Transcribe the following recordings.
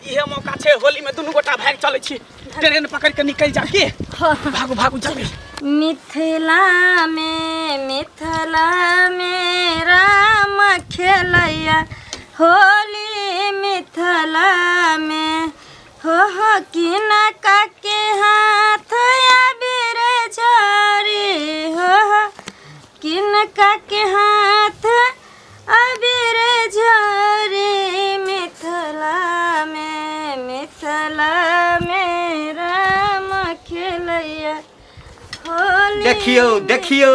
इहे मौका छै होली में दुनू गोटा भागि चलै छी ट्रेन पकड़ के निकलि जा की भागू भागू जल्दी मिथिला में मिथिला में राम खेलैया होली मिथिला में हो हो किनका के हाथ अबीर झरी हो हो किनका के हाथ अबीर झरी मिथिला में मिथिला में राम खेलैया होली देखियौ देखियौ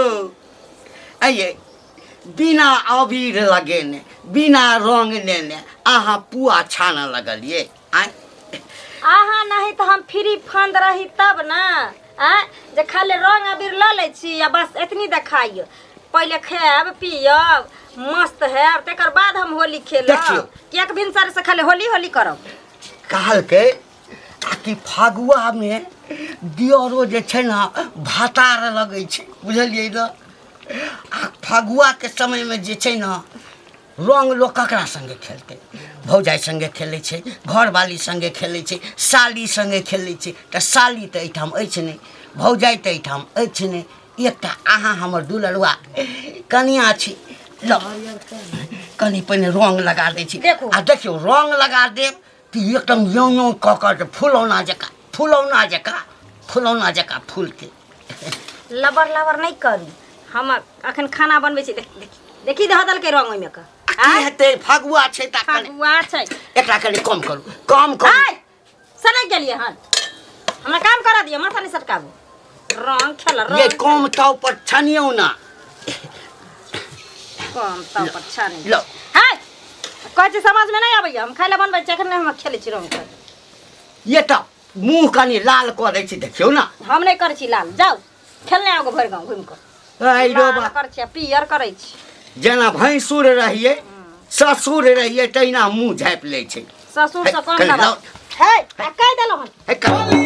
आइए बिना अबीर लगेने बिना रंग लेने अहाँ पुआ छानऽ लगलियै आँय अहाँ नहीं तऽ हम फ्री फंड रही तब ना आँय जे खाली रंग अबीर लऽ लै छी आ बस एतनी देखाइयो पहिले खायब पियब मस्त हैब तकर बाद हम होली खेलब देखियौ। किएक भिनसर से खाली होली होली करब कहलकै आ कि फगुआमे दियरो जे छै ने भातार लगै छै बुझलियै ने आ फगुआके समयमे जे छै ने रङ्ग लोक ककरा सङ्गे खेलतै भौजाइ सङ्गे खेलै छै घरवाली सङ्गे खेलै छै साली सङ्गे खेलै छै तऽ साली तऽ एहिठाम अछि नहि भौजाइ तऽ एहिठाम अछि नहि एकटा अहाँ हमर दुलरुआ कनिआँ छी ल कनि पहिने रङ्ग लगा दै छी देखू। आ देखियौ रङ्ग लगा देब तऽ एकदम यौं यौं कऽ कऽ जे फुलौना जकाँ फुलौना जकाँ फुलौना जकाँ फूलतै लबर लबर नहि करू हम अखन खाना बनबै छी देख देखी देखी धऽ देलकै रंग ओहिमे के की हेतै फगुआ छै तऽ कनि फगुआ छै एकरा कनि कम करू कम करू आय सनकि गेलियै हन हमरा काम करऽ दिअ माथा नहि सटकाबू रंग खेल ये रंग कम ताव पर छनियौ ना कम ताव पर छानि लो हाय कहै छी समझमे नहि आबैया हम खाय लए बनबै छी एखन नहि हम खेलै छी रंग के ये तऽ मुँह कनि लाल कऽ दै छी देखियौ ने हम नहि करै छी लाल जाउ खेलने आउ भरि गाँव घुमि कऽ ऐ रो लाल बा करै छी आ पियर करै छी जेना भैंसुर रहियै ससुर रहियै तहिना मुँह झाँपि लै छै ससुर से कम कनि दबा लाउ। हे आ कहि देलहुँ हन हे कनि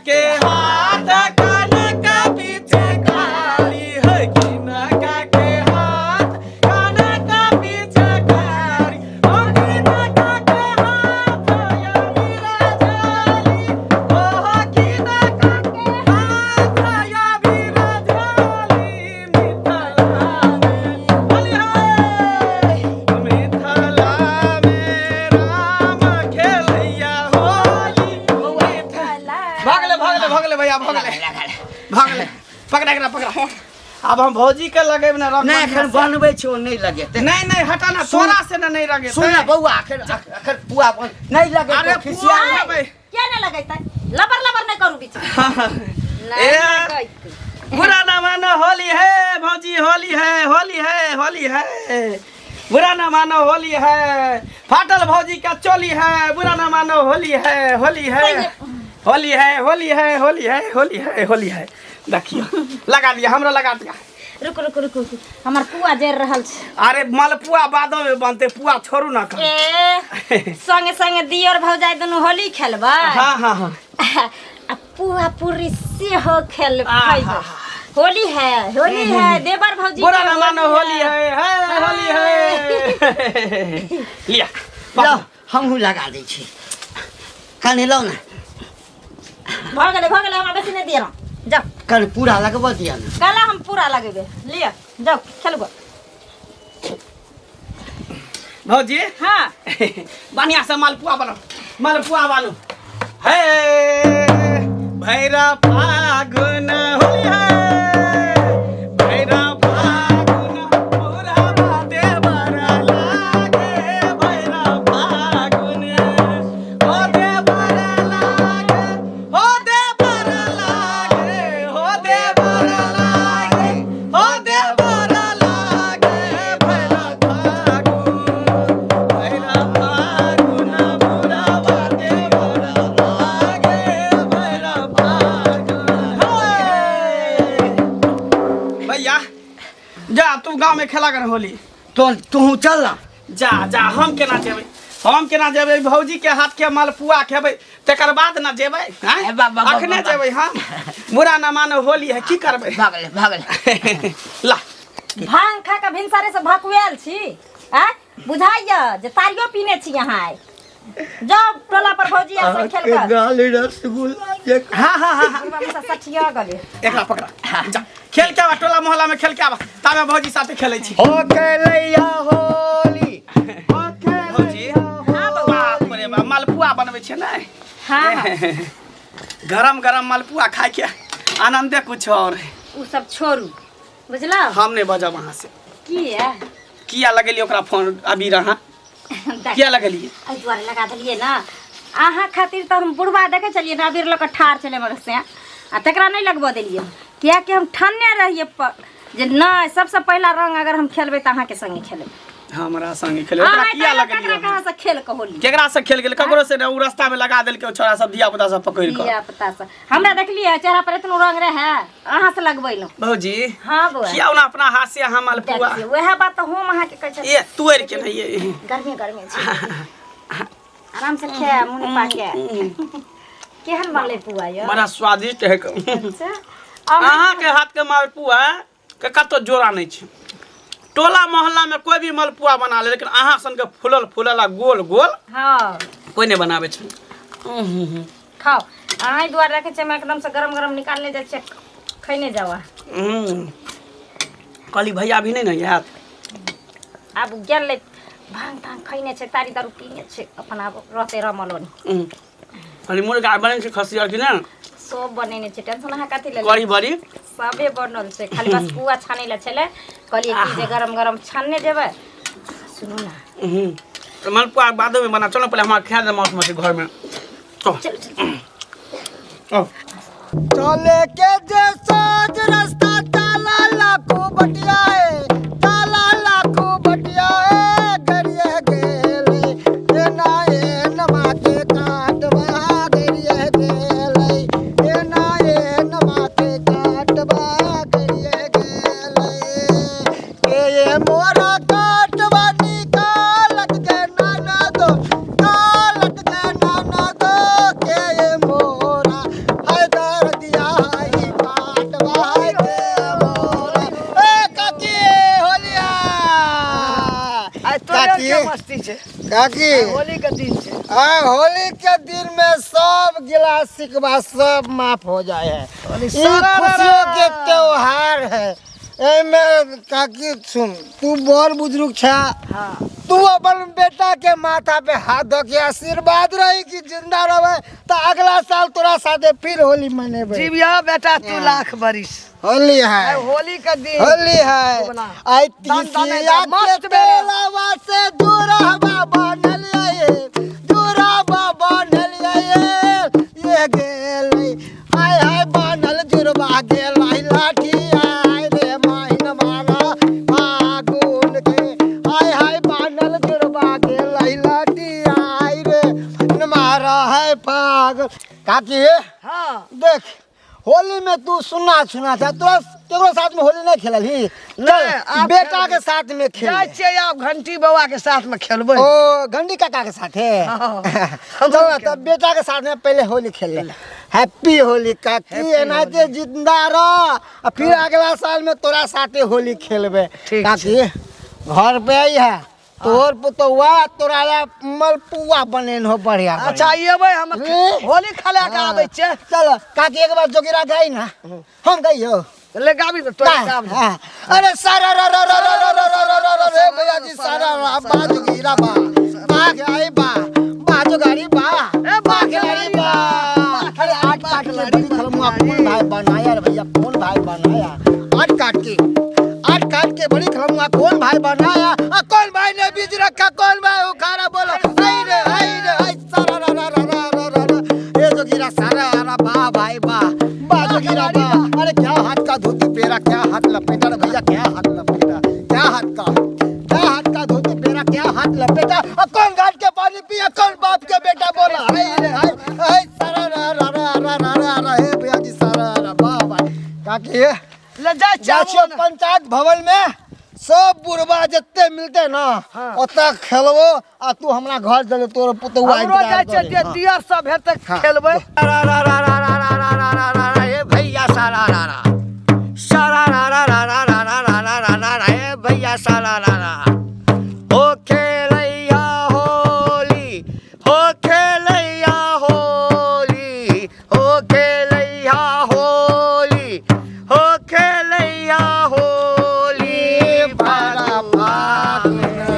के हाथ कान का पीछे काली है किनका के हाथ कान का पीछे कारी ओ किनका के हाथ या मेरा जाली ओ किनका के हाथ या मेरा जाली मिथिला में होली है मिथिला में राम खेलैया होली भगले भगले भगले भैया भगले भगले पकड़ा एकरा पकड़ा अब हम भौजी के लगेब ना रंग नहि एखन बनबै छै ओ नहि लगेतै नहीं नहीं हटा ना तोरा से ना नहीं रंगे सुन ने बौआ एखन एखन पुआ बन नहि लगेतै अरे खिसिया पुआ लेबै किया नहि लगैतै लबर लबर नहि करू बीच ए बुरा ना मानो होली है भौजी होली है होली है होली है बुरा ना मानो होली है फाटल भौजी का चोली है बुरा ना मानो होली है होली है होली है होली है होली है होली है होली है देखियो लगा दिया हमरो लगा दिया रुक रुक रुक रुक हमर पुआ जरि रहल छै अरे मालपुआ बादो में बनते पुआ छोड़ू ना कन ए संगे संगे दियर भौजाई दुनू होली खेलबै हाँ हाँ हाँ आ पुआ पूरी सेहो खेलबै आहा। होली है होली है देवर भौजी बुरा के ना मानो होली है है होली है लिया लौ हमहूँ लगा दै छी कनि लौ ने भऽ गेलै भऽ गेलै हमरा बेसी नहि दिअ जाउ कनि पूरा लगबऽ दिअ ने काला हम पूरा लगेबै लिअ जाउ खेलबो भौजी हाँ बढ़िया से मालपुआ बनाओ मालपुआ बनू हे भैरा फागुन होली है भैरा फागुन पूरा बाते बड़ा लागे भैरा फागुन हो दे बड़ा लागे हो दे बड़ा लागे हो दे बड़ा लागे हो दे बड़ा लागे भैरा फागुन गाँव में खेला कर होली। तो तू चल ना। जा जा, हम केना जेबै, हम केना जेबै? भौजी के हाथ के मालपुआ खेबै तकर बाद ना जेबै हैं? ए, बा, बा, बा, अखने बा, बा। जेबै हम। बुरा न मानो होली है, की करबै? भगले भगले। ला भांग खा के भिनसरे से भकुआयल छी आँय, बुझाइया जे तारियो पीने छी अहाँ आइ। जाउ टोला पर भौजी आर संग खेल कर। गाली रसगुल्ला जे हाँ हाँ हाँ हाँ बुढ़बा मुसा सठिया गेलै। एकरा पकड़ा, जा खेल के आवा, टोला मोहल्ला में खेल के आवा, तामे भौजी साथे खेलै छी। हो खेलैया होली, हो भौजी खेलैया। बाप रे बाप, मालपुआ बनबै छै ने? हाँ हाँ। गरम गरम मालपुआ खाय के आनंदे कुछ और है। उ सब छोड़ू, बुझलौ? हम नहीं बजब अहाँ से। किया? किया लगेलियै ओकरा फोन अभी रहा? किया लगेलियै? एहि दुआरे लगा देलियै ने अहाँ खातिर, तऽ हम बुढ़बा देखै छलियै ने अबीर लऽ कऽ ठाढ़ छलै मगर से, आ तकरा नहि लगबऽ देलियै, किएकि हम ठानने रहियै जे नहि, सबसँ पहिला रंग अगर हम खेलबै तऽ अहाँके संगे खेलबै। हमरा संगे खेले ओकरा अहाँ किया केकरा लगेलियै? कहाँ से खेल के होली? केकरा से खेल गेल? ककरो से नहि, ओ रास्ता में लगा देलकै ओ छोरा सब, धिया पुता सब पकड़ि कऽ। धिया पुता सब। हमरा देखलियै चेहरा पर एतनो रंग रहै, अहाँ से लगबैलहुँ। भौजी। हाँ बौआ। किया ओना अपना हाथ से अहाँ मालपुआ? देखियौ, वएह बात तऽ हम अहाँके कहै छी। ए तोड़ि के नहि ये। गर्मी गर्मी छै, आराम से खाए मुँह पाके। केहन बनलै पुआ यौ? बड़ा स्वादिष्ट है। अच्छा। अहाँ के हाथ के मालपुआ के कतौ जोड़ा नहि छै। टोला मोहल्ला में कोई भी मालपुआ बना ले, लेकिन अहाँ सन के फूलल फूलल आ गोल गोल हाँ कोई नहीं बनावे छै। खाओ, अहाँ दुआरे रखै छियै, हम एकदम से गरम गरम निकालने जाइ छियै, खैने जाउ अहाँ। कहली भैया भी नहीं ने आयत? आब गेलै, भांग तांग खैने छै, तारी दारू पीने छै, अपन आब रहतै रमल ओनी। कहली मुर्गा बनै छै खस्सी आर कि ने? सब बनेने छै, टेंशन अहाँ कथी लेल? कड़ी बड़ी सबे बनल छै, खाली बस पुआ छानै लए छलै। कहलियै कि जे गरम गरम छानने जेबै। सुनू ना। तो मालपुआ बादो में बना, चलो पहले हमारा खा दे मौस मछली घर में तो चल चल। आओ। चले के जे सोच रास्ता ताला लाखो बटिया है, ताला लाखो बटिया है, गरिए गेले एना एनमा के काटवा, गरिए गेले एना एनमा के काटवा, गरिए गेले के ये मोरा काटवा निकालत के नाना दो, कालत के नाना दो, के ये मोरा हाय दर्दिया हाय काटवा हाय के मोरा। ए काकी होलिया। आइ तोरे काकी। के मस्ती छै। काकी। होली के दिन छै। आ होली के दिन में सब गिला शिकवा सब माफ हो जाए है। होली ई सारा खुशियों के त्योहार है। एमे काकी सुन, तू बड़ बुजुर्ग छा। हाँ। तू अपन बेटा के माथा पे हाथ धो के आशीर्वाद रही कि जिंदा रहे तो अगला साल तोरा साथे फिर होली मनेबे। जीविया बेटा तू लाख बरिस। होली है। आइ होली के दिन होली है। बोला। आई दान दान तीसिया दान, के मस्त बेरा। तेलवा से दूरहवा बनल ये, दूरहवा बनल ये, ये गेलै हाय हाय बनल जुरवा गेलै लाठी आय रे माहिन मारा फागुन के, हाय हाय बनल जुरवा गेलै लाठी आय रे मारा है फागुन। काकी। हाँ। देख होली में तू सुना सुना था, तोरा केकरो साथ में होली नहीं खेलल ही? नहीं, चल आब बेटा खेलबै। के साथ में खेल। जाइ छियै आब घंटी बौआ के साथ में खेलबै। ओ घंटी काका के साथ है? हाँ। चल तब बेटा के साथ में पहले होली खेल ले। हैप्पी होली काकी, एनाहिते जिंदा रह आ फिर अगला साल में तोरा साथे होली खेलबे। ठीक। काकी घर पे आई है तोर पुतौआ, तोरा ला मलपुआ बनेन हो बढ़िया। अच्छा अयबै हम। रे। होली खेला के आबै छियै। चल काकी, एक बार जोगिरा गाई ना, हम गई हो। ले गाबी ने तोरा गाब। हाँ। अरे सारा रा रा रा रा रा रा रा रा रा रे भैया जी, सारा रा बा जोगिरा बा बा आई बा बा जोगारी बा ए, बा खिलाड़ी बा। अरे आठ काट के बड़ी खलमुआ कौन भाई बनाया रे भैया, कौन भाई बनाया? आठ काट के, आठ काट के बड़ी खलमुआ कौन भाई बनाया? आ कौन भाई ने बीज रखा, कौन भाई उखाड़ा? बोलो आई रे आई रे आई सारा रा रा रा रा रा रा रा। ए जोगिरा सारा रा बा भाई बा बा जोगिरा बा। अरे क्या हाथ का धोती पेरा, क्या हाथ लपेटा रे भैया, क्या हाथ लपेटा, क्या हाथ का, क्या हाथ का धोती पेरा, क्या हाथ लपेटा? अब कौन घाट के पानी पिया, कौन बाप के बेटा? बोला हाय रे हाय हाय सारा रा रा रा रा रा रा रा। हे भैया जी सारा रा बा भाई। काकी ले जाइ जा छियै। छियो पंचायत भवन में सब बुढ़बा जते मिलते ना ओतऽ खेलबो आ तू हमरा घर चले तोर पुतौआ हमरो इंतजार जाइ छियै करे। जे दियर सब हेतै खेलबै। रा रा रा रा रा रा रा रा रा रा ए भैया सारा रा रा सारा रा रा रा रा रा रा रा रा रा रा रा ए भैया सारा रा रा हो खेलैया होली हो खेलैया होली हो खेलैया होली हो खेलैया होली भरा फागुना,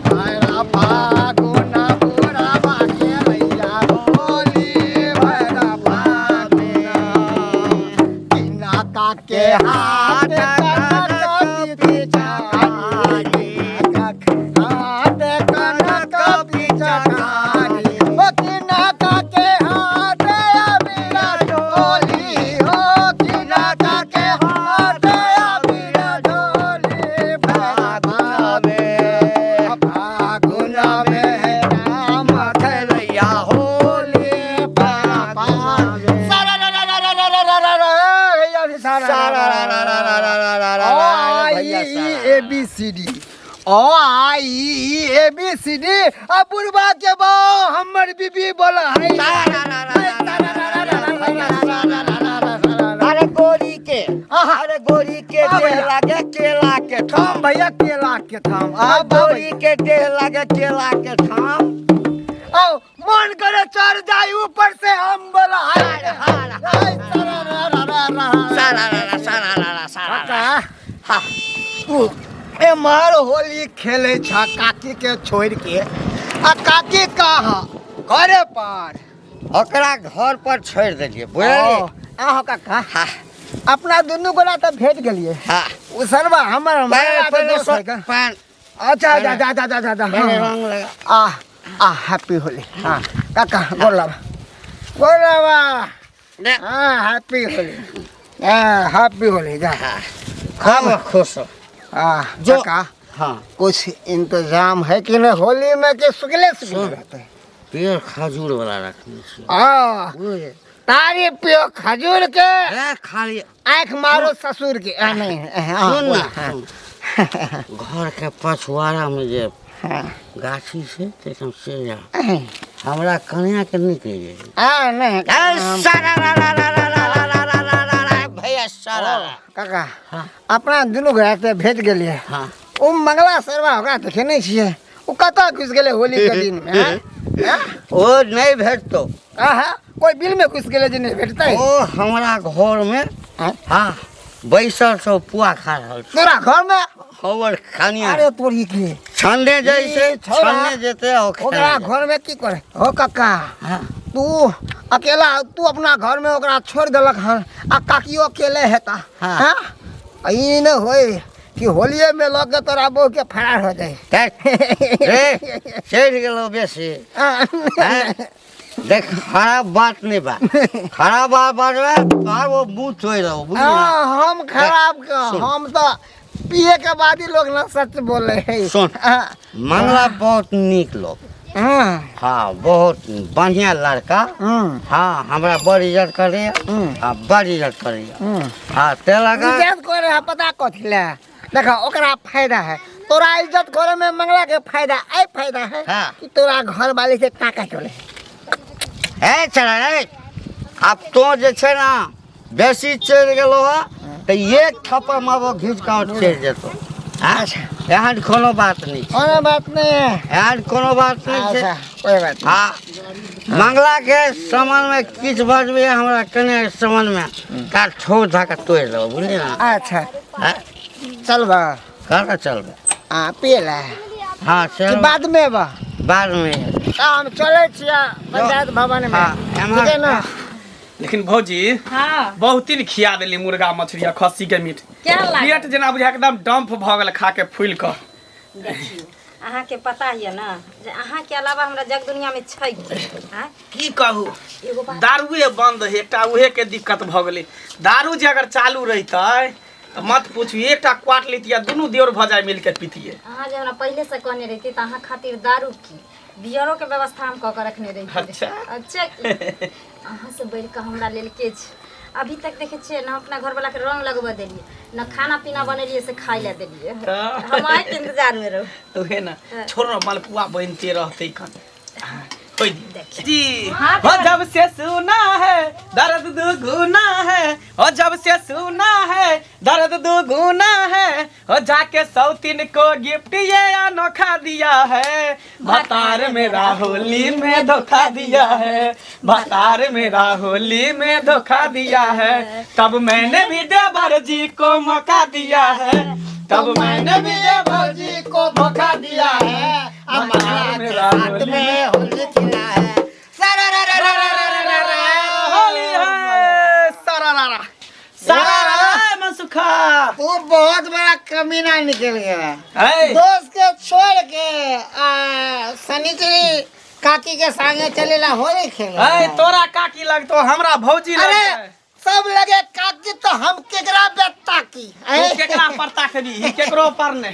भरा फागुना, बुढ़ाबा खेलैया होली, भरा फागुना। किनाका के हाथ कनक पिचकारी, हाथ कनक पिचकारी, ओ किनाका के हाथ अबीर डोली, हो किनाका के हाथ अबीर डोली, भरा फागुन में राम खेलैया होली सारा रा रा रा रा रा रा रा रा रा सारा सारा रा रा रा रा रा रा रा रा ओ रा आई भैया ई सारा। ए बी सी डी ओ आई ई ए बी सी डी आ बुढ़बा के बा हमर बीबी बोला है सारा रा रा रा रा रा रा रा भैया सारा रा रा। अरे गोरी के अरे गोरी के हाँ देह भैया। लागे केला के थाम भैया केला के थाम आ आ गोरी के देह लागे केला के थाम आओ मन करे चढ़ जाई ऊपर से हम बोला है हार, हाय, सारा रा रा रा रा सारा रा रा सारा रा रा सारा रा। काका हाँ। तू एम्हर होली खेले छ काकी के छोड़ के आ काकी कहाँ घरे पर ओकरा घर पर छोड़ देलिए बुझलिए आहो काका हाँ अपना दुनू गोला तऽ भेट गेलिए हाँ ओ सरवा हमर पहले हमर पहले दोस्त है का। पान अच्छा अच्छा अच्छा अच्छा अच्छा पहले हाँ। रंग लगा आ आ हैप्पी होली हाँ काका गोर लाबा गोर लाबा ले। हाँ हैप्पी होली हाँ हैप्पी होली जा खूब खुश हो हाँ जो- काका हाँ कुछ इंतजाम है कि नहीं होली में कि सुखले सुखले सुन। रहते हैं? पेड़ खजूर वाला रखने छियै आ बुझलिए तारी पियो खजूर के ए खाली आँख मारो ससुर के आ, नहीं हाँ, सुन बोल, ना हाँ, सुन। घर के पछुआरा में जे हाँ, गाछी छै ताहिठाम से जा हमरा कन्या के नीक लागि आ, नहीं ए सारा रा रा रा रा रा रा रा रा रा रा रा भैया सारा रा। काका हाँ। अपना दुनू घरे से भेट गेलिए हाँ ओ मंगला सरवा ओकरा देखे नहीं छियै ओ कतऽ घुसि गेलै होली के दिन में हाँ? हाँ? ओ नहीं भेटतो आहा कोई बिल में घुसि गेलै जे नहीं भेटतै ओ हमरा घर में हाँ? हाँ बैसल छौ पुआ खा रहल छौ तोरा घर में हमर कन्या अरे तोरी के छानने जाइ छै ई छौड़ा। छानने जेतै ओ ओकरा घर में की करे हो काका हाँ तू अकेला तू अपना घर में ओकरा छोड़ देलक हन आ काकियो अकेले हेता हाँ। हाँ? आ ई नहि होय कि होलिये में लऽ के तोरा बहू के फरार हो जाए रे चढ़ि गेलौ बेसी हाँ। हैं? देख खराब बात नहीं बा खराब बात बाजबै तोहर वो मुँह तोड़ि देबौ बुझली ना? हाँ, हम खराब के सुन। हम तो पिए के बाद ही लोग ना सच बोले है सुन। हाँ, मंगला बहुत नीक लोग हाँ, हाँ बहुत बढ़िया लड़का हम्म, हाँ हमरा बड़ इज्जत करैया हम्म। हाँ बड़ इज्जत करैया हम्म। हाँ ते लगा इज्जत करे है पता कथी ले देखा ओकरा फायदा है तोरा इज्जत करे में मंगला के फायदा ऐ फायदा है हाँ। कि तोरा घर वाले से टाका चले हे चला रे आब तो जे छै ना बेसी चढ़ि गेलो हँ तऽ एक थप्पड़ मारबो घीच कऽ चढ़ि जेतौ अच्छा एहन कोनो बात नहि छै कोनो बात नहीं है एहन कोनो बात नहि छै अच्छा कोई बात नहीं हाँ मंगला के सामान में किछु बजबै हमरा कने सामान में तार ठोक धऽ कऽ तोड़ि देबो बुझली ना अच्छा हाँ, चल बा कतऽ चलबै हाँ पिए ला हाँ कि चल बाद में बा बाद में तो हम चले छियै पंचायत भवन में हाँ, ठीक है ना लेकिन भौजी हाँ बहुत दिन खिया देली मुर्गा मछली आ खस्सी के मीट केहन लागल पेट जेना बुझा एकदम डंप भऽ गेल खा के फूलि कऽ देखियौ अहाँके पता यऽ ने जे अहाँके अलावा हमरा जग दुनिया में छै के आँय? की कहू एगो बात दारुए बंद है एकटा उहे के दिक्कत भऽ गेलै दारू जे अगर चालू रहितै तऽ मत पूछू एकटा क्वाट लेतियै आ दुनू देवर भऽ जाय मिल के पीतियै अहाँ जे हमरा पहिले से कहने रहिती तऽ अहाँ खातिर दारू की बियरो के व्यवस्था हम कऽ के रखने रहिती अच्छा। अच्छा की? अहाँ से बढ़ि कऽ हमरा लेल के छै अभी तक देखे छियै ना अपना घर वाला के रंग लगबऽ देलियै ना खाना पीना बनेलियै से खाइ लए देलियै। हम आइ के इंतजार में रहू। उहे ना, छोड़ ना, मालपुआ बनते रहते कन होई देखिए। जी। हो जब से सुना है दर्द दुगुना है, हो जब से सुना है दर्द दुगुना है, हो जाके सौतीन को गिफ्ट ये अनोखा दिया है, भतार मेरा होली में धोखा दिया है, भतार मेरा होली में धोखा दिया है, तब मैंने भी देवर जी को मौका दिया है, तब मैंने भी देवर जी को धोखा दिया है, अब भतार मंगला के मेरा साथ होली में होली खेला है। होली है सारा रारा सारा रारा मनसुखा। तू बहुत बड़ा कमीना निकल गया। है दोस्त के छोड़ के शनिचरी काकी के संगे चलेला होली खेले। है तोरा काकी लगतो, हमरा भौजी अरे लगतै। सब लगे काकी तो हम केकरा पे ताकी? तू केकरा पर ताकबी? केकरो पर ने,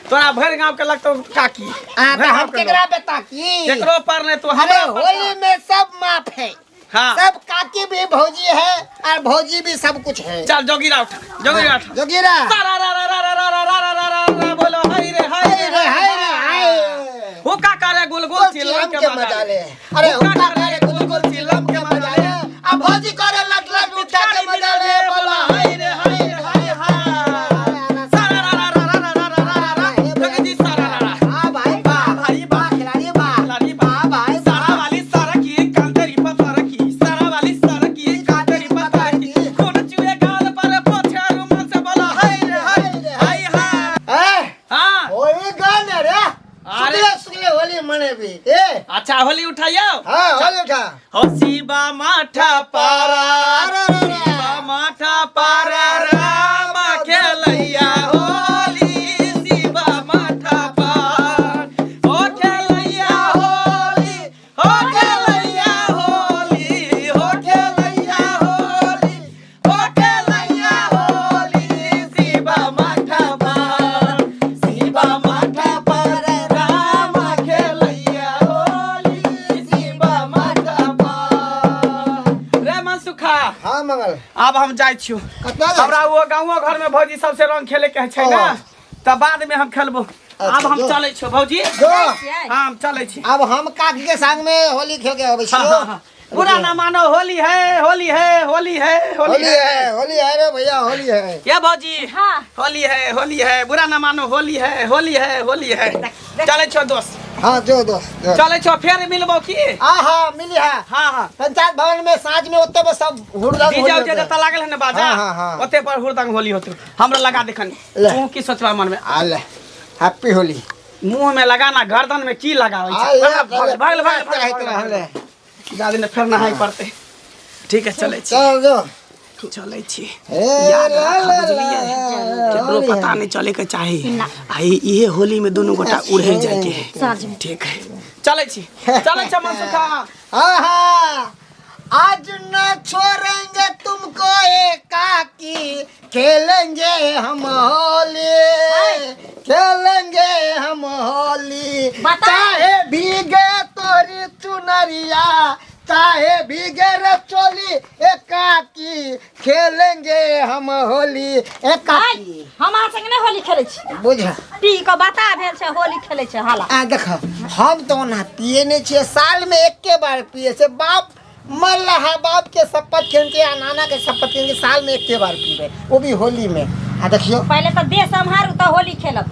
तोरा भरि गांव के लगतो काकी। हाँ, तो भरि हम गाँव के केकरा लोग। पे ताकी? केकरो पर ने, तू अरे हमरा पर होली ताक। में सब माफ है। हाँ। सब काकी भी भौजी है और भौजी भी सब कुछ है। चल जोगीरा उठा, जोगीरा उठा। जोगीरा। सारा रा रा रा रा रा रा रा रा रा रा, बोलो हाय रे हाय हाय रे हाय रे हाय। हुक्का करे गुल गुल चिलम के मजा ले। अरे हुक्का हुक्का करे करे गुल गुल चिलम के मजा ले, अब भौजी करे लट लट उठा के मजा ले, बोलो हाय रे हाय रे हाय हाय। सारा रा रा रा रा रा रा रा रा, जोगी जी सारा रा रा। हां भाई वाह भाई वाह, खिलाड़ी वाह, खिलाड़ी वाह भाई सारा वाली सारा की कांतरी पता रखी, सारा वाली सारा की कांतरी पता रखी, खून चुए गाल पर पोछा रुमाल से, बोला हाय रे हाय हाय हाय। ए हां होली गाने रे। अरे। सुगले सुगले होली मने भी ए। अच्छा होली उठाइयो। हां होली उठा। हो शिवा माठा पारा, अरे अरे अरे। शिवा माठा पारा राम खेलैया होली, शिवा माठा पार हो खेलैया होली, हो खेलैया होली, हो खेलैया होली, हो खेलैया होली, शिवा माठा पार, शिवा माठा पार राम खेलैया होली, शिवा माठा पार। रे मनसुखा। हां मंगल। आब हम जाइ छियौ। कतऽ जाइ? हमरा ओ गाँवो घर में भौजी सबसे रंग खेले के छै ना, ओ। तऽ बाद में हम खेलबो। आब हम जो। चलै छियौ भौजी। जो। हाँ हम चलै छी। अब हम काकी के संग में होली खेल के अबै हाँ, छियो। हाँ, हाँ। बुरा ना मानो होली है, होली है, होली है, होली होली है। है, होली है रे भैया, होली है। क्या भौजी? हाँ। होली है, होली है, बुरा ना मानो होली है, होली है, होली है। चलै छियौ दोस्त। हाँ जो दोस्त जो। चलै छियौ, फेर मिलबो की? आहा मिली है। हाँ हाँ। पंचायत भवन में साँझ में ओते पर सब हुड़दंग डीजे होली उजे होतै। जतऽ लागल है ना बाजा, हाँ, हाँ, हाँ। ओते पर हुड़दंग होली होतै। हमरा लगा देखन। ले। तू की सोचबा मन में? आ ले हैप्पी होली। मुंह में लगाना, गर्दन में की लगाबै आ छै? ले, भाग, भाग, भाग, चाहे भाग, तो भाग, ले। जादे ने फेर नहाय पड़तै। ठीक है चलै छी। चल जो। चलै छी। ए, याद ला, राखब ला, बुझलियै, ला, केकरो होली पता है। नहीं चले के चाही। आ इहे होली में दोनों गोटा उड़े जाय के है। ठीक है चलै छी, चलै छी मनसुखा। आहा आज न छोड़ेंगे तुमको एकाकी, खेलेंगे हम होली, खेलेंगे हम होली। बता। चाहे भीगे तोरी चुनरिया, चाहे भीगे रे चोली एकाकी, खेलेंगे हम होली एकाकी। हम अहाँ संगे नहि होली खेलै छी। बुझ पी कऽ बता भेल छै होली खेलै छै हाला। आ देख हम तो ओना पिए नहीं छियै, साल में एके बार पिए छै। बाप मर रहा, बाप के शपथ खेल के आ नाना के शपथ खेल के साल में एके बार पीबे, वो भी होली में। आ देखियो पहिले तऽ देह सम्हारू तऽ होली खेलब।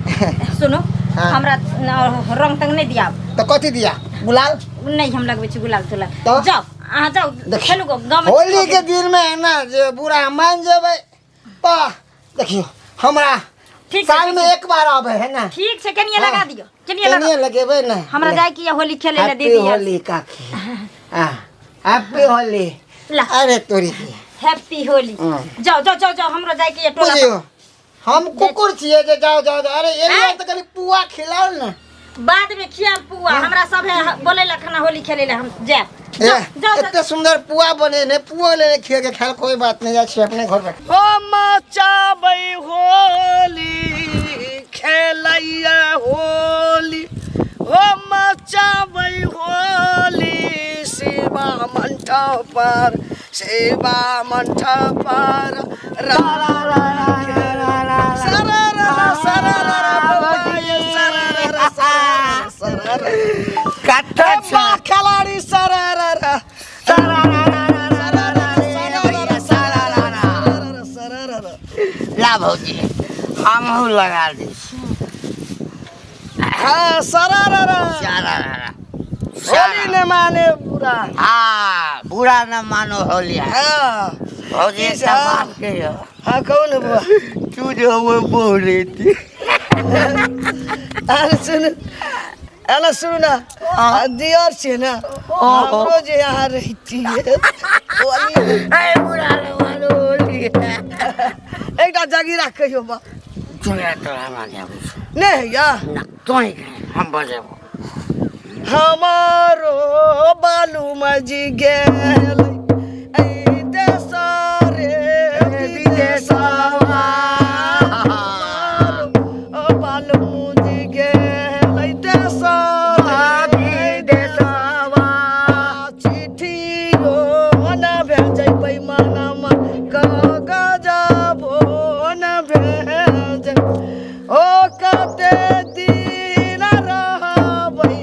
सुनू। हाँ। हमरा रंग तंग नहि दियाब। तो कथी दिया? गुलाल? नहि हम लगबै छी गुलाल तुलाल। तऽ? जाउ अहाँ जाउ देखियौ, खेलू गो गाँवमे। होली के दिन में है ना जे बुरा मान जेबै तऽ देखियो हमरा ठीक छै, साल में ठीक एक बार आबे है ना। ठीक छै, कनिये लगा हाँ। दियौ, कनिये लगा। कनिये लगेबै ना। हमरा ले। जाय के ये होली खेले ले हैप्पी दीदी यार। होली काकी। हाँ हैप्पी होली। ला। अरे तोरी के। हैप्पी होली। हाँ। जाओ जाओ जाओ जाओ, हमरो जाय के ये टोला। बुझियो हम कुकुर छियै जे जाओ जाओ जाओ। अरे एलियै आँय? तऽ कनि पुआ खिलाओ ने। बाद में खियाब पुआ, हमरा सब है बोले ला खाना होली खेले ला हम जायब। ए, जाओ जाओ एते सुंदर पुआ बने ने, पुआ लेने खिया के खायल कोई बात नहीं, जाइ छियै अपने घर पर। हो मचाबै होली खेलैया होली, हो मचाबै होली शिवा मंडप पर, सेवा मंडप पर सरारा सरारा सरारा सरारा। कत्ता बा खिलाड़ी सरारा सरारा। ला भौजी, हमहूँ लगा दै छी। हाँ, सरारा। सारा। होली न माने बुरा। हाँ, बुरा न मानो होली है। हाँ। भौजी, की एकटा सब? बात कहियो? हाँ, कहू ने बुआ। तू जो हमर बहू रहिती। अरे सुन, अरे सुनू ना, दियर छियै ने, हमरो जे यहाँ रहिती होली। ए, बुरा न मानो होली है। एकटा जगीरा कहियो बा। तोरा तोरा हमरा नहि आबै छौ। नहि होइया? ना, तोही कही, हम बजेबो। हमारो बालू मजी गेल ऐ देश रे विदेशवा, हमारो बालू मजी गेल ऐ देश रे विदेशवा, चिट्ठियो न भेजै मानमा कागजबो न भेजै, ओ कते दिन रहबै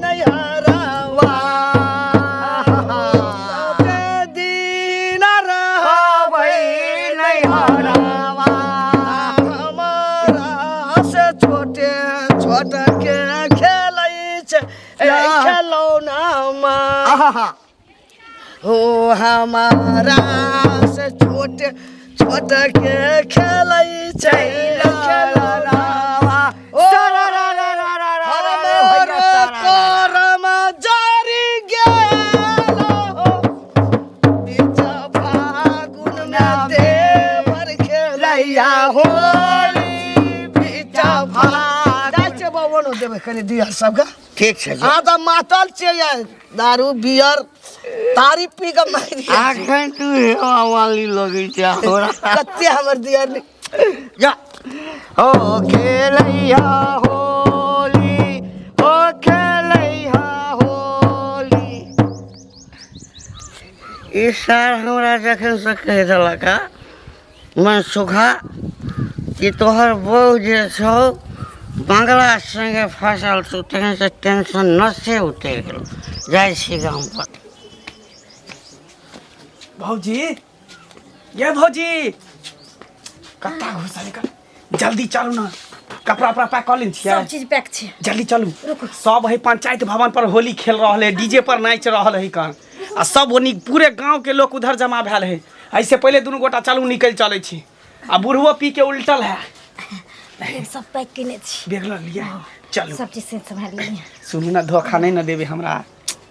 नैहरवा, कते दिन रहबै नैहरवा, हमारा से छोटे छोट के खेलै छै खेलौना। हो हमारा से छोटे छोट के खेलै छै खेलौना। ओ हमर करम जरि गेल हो, बीच फागुन मे देवर खेलैया होली, बीच फागुन। जाइ छियै बबनो देबै कनि दिया सबके। ठीक छै। अहाँ तऽ मातल छियै यार, दारू बियर तारी पी कऽ मारि दिया। अखन तू हेवा वाली लगै छै हमरा। कते हमर दियर नि जा हो खेलैया होली, हो खेलैया होली। ई सार हमरा जखन से कहि देलक हँ मन सुखा कि तोहर बहू जे छौ बंगला संगे फसल छौ, तखन से टेंशन नसे उतरि गेल। जाइ छी गाम पर। भौजी, ये भौजी, कत्ता घुसल कर, जल्दी चलू ना, कपड़ा उपड़ा पैक कऽ लेने छियै? सब चीज पैक छै। जल्दी चलू, सब है पंचायत भवन पर होली खेल रहल है, डीजे पर नाचि रहल है कन, आ सब ओनी पूरे गांव के लोग उधर जमा भेल है। ऐसे पहिले दुनू गोटा चलू, निकलि चलै छी, आ बुढ़वो पी के उल्टल है। बैग सब पैक केने छी। बैग लऽ लिअ, चलू। सब चीज से सम्हारि लेलियै। सुनू ना, धोखा नहि ने देबै हमरा?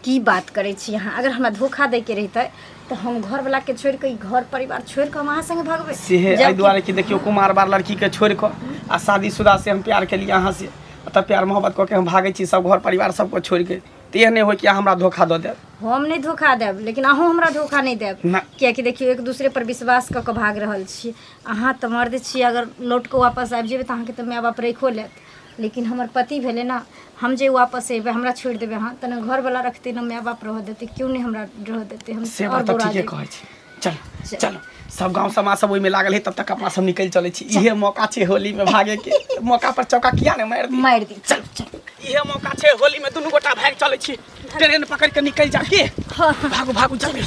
की बात करै छी अहाँ? अगर हमरा धोखा दैके रहितै तऽ हम घरवला के छोड़ि कऽ, ई घर परिवार छोड़ि कऽ हम अहाँ संगे भगबै? सेहे एहि दुआरे कि देखियौ, कुमार बार लड़की के छोड़ि कऽ आ शादीशुदा से हम प्यार केलियै अहाँ से, तऽ प्यार मोहब्बत कऽ के हम भागै छी सब घर परिवार सबके छोड़ि के, तऽ एहन नहि होइ कि अहाँ हमरा धोखा दऽ देब। हम नहि धोखा देब, लेकिन अहूँ हमरा धोखा नहि देब। ना। कियाकि देखियौ, एक दूसरे पर विश्वास कऽ कऽ भाग रहल छी। अहाँ तऽ मर्द छी, अगर लौट कऽ वापस आबि जेबै तऽ अहाँके तऽ माय बाप राखिओ लेत, लेकिन हमर पति भेलै ने, हम जे वापस अयबै, हमरा छोड़ि देबै अहाँ, तऽ ने घरवला रखतै, ने माय बाप रहऽ देतै, केओ नहि हमरा रहऽ देतै। हम से आओर बात तऽ बौरा ठीके जेबै। कहै छी। चलो चलो, सब गांव समाज सब ओहिमे लागल है, तब तक अपना सब निकलि चलै छी। इहे मौका छै होली में भागे के, मौका पर चौका किया ने मारि दी? मारि दी। चल चल, इहे मौका छै होली में दुनू गोटा भागि चलै छी, ट्रेन पकड़ के निकलि जा के। भागू भागू जल्दी।